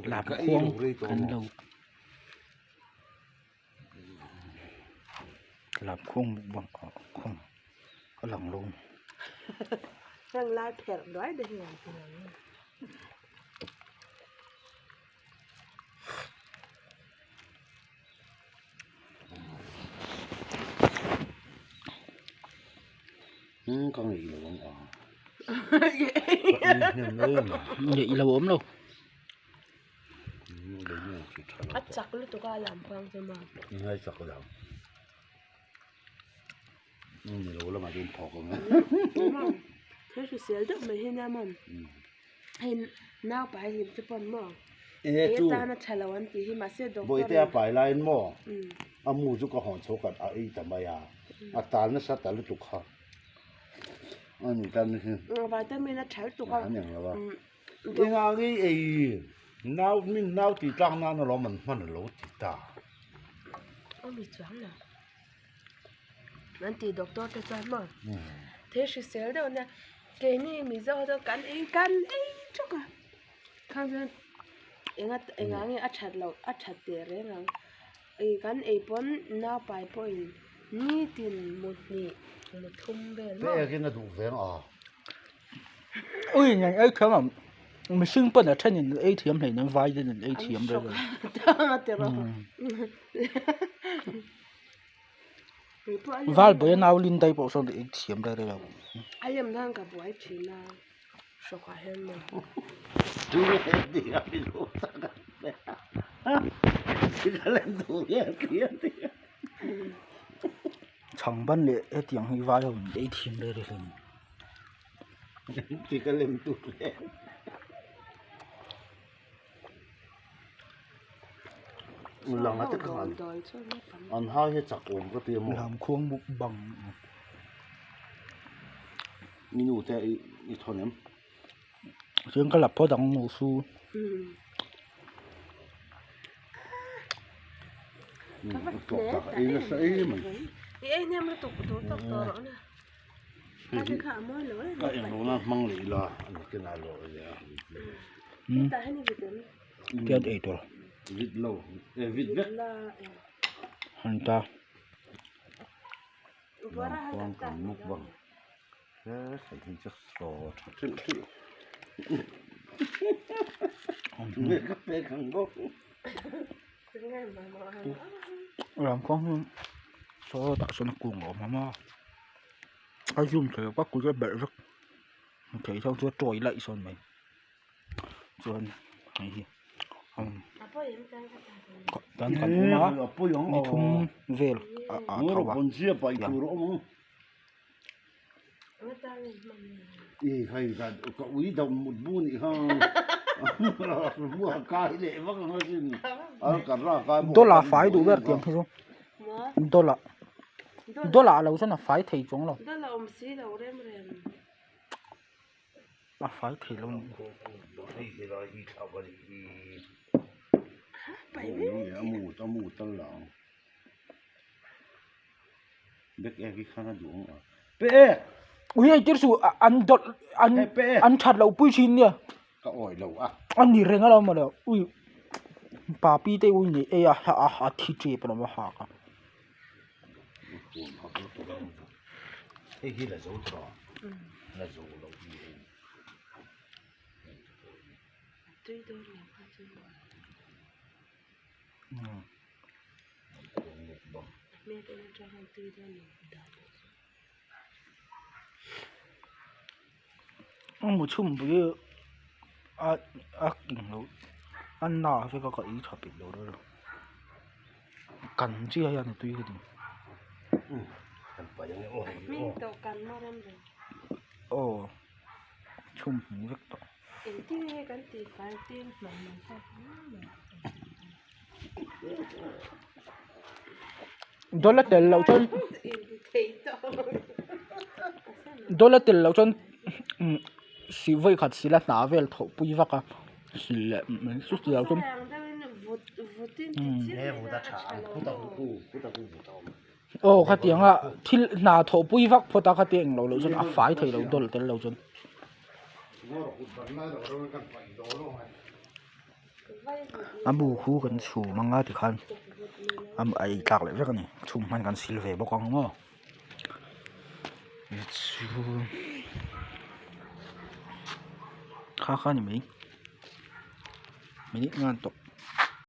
Lamkhuang kan lo lamkhuang mukbang ah a lang lo a ni. Ngeih lo awm lo. Bawihte a pai laiin maw a mu chu ka hawn chho khat a ei ta mai a, a tal nasa ta lutuk kha a ni tan hi an eng lo a, engah nge ei nau min nau tih tlak nan alawm an hman alo ti ta. An ti doctor te chuan maw thil hrisel deuh nia keini mizo ho chuan kan ei kan ei tawk a khang chuan enga engah nge a that loh a that teh reng ang ih kan ei pawn naupai pawhin nitin mut hnih mut thum vel maw. Pek in a duh veng a. Ui nang ei thiam ang mihring pawn a thenin ei thiam hleinem vai ten an ei thiam reng a. Val bawi a nau lin dai pawh sawn ei thiam reng reng lo. A lem nan ka buai thin a hrawk ah hian maw. Chhang ban leh hetiang hi vai ho in ei thiam reng reng hlawm. Lang a te khan an hai hi chak awm ka ti a maw. Lamkhuang mukbang. I nu te i thawn em? Chuan ka la phawt ang mu su. Ei nasa em mai. I ei hnem lutuk tur tawk tawh rawh na. Ka englo na hmang leh ila a ni ken a lo ania. Tiat ei tur. Vit lo e vit vek. Han ta. Lamkhuang kan mukbang he sai hi chu saw tha theuh theuh. Ka pek ang bawk. Lamkhuang hi saw tah sawn a kung a awm a maw a zoom thei a kut a belh vek thei chang chu a tawi laih sawn mai chuan hei hi tan kan awm a ni thum vel a a tho a Dawla fai duh ber tiang khi chu dawla dawla lo chuan a fai thei chuang lo a fai thei lo a ni. Ui hei tir suh an dawlh an an that loh pui thin nia ka awi lo a a ni reng alawm mawle ui papi te ui nei ei a a thi tep alawm a hak a. Hei hi la zo tawh la zo lo A mu chhum pui a a englo a na vek a ka ei tha peih lo reuh kan chiah hian a tui ka ti aw chhum hming vek tawh. Dawla tel loh chuan dawla tel loh chuan sih vawi khat sila hna vel thawh pui vak a sil leh mai chu ti lo chuan aw khatiang a thil hna thawh pui vak phawt a khatiang englo loh chuan a fai thei lo dawla tel lo chuan. A bu khu kan chhum anga tikhan a ei tlak leh vek a ni chhum hman kan sil ve bawk ang maw tichuan kha kha a ni mai minute ngan tawh.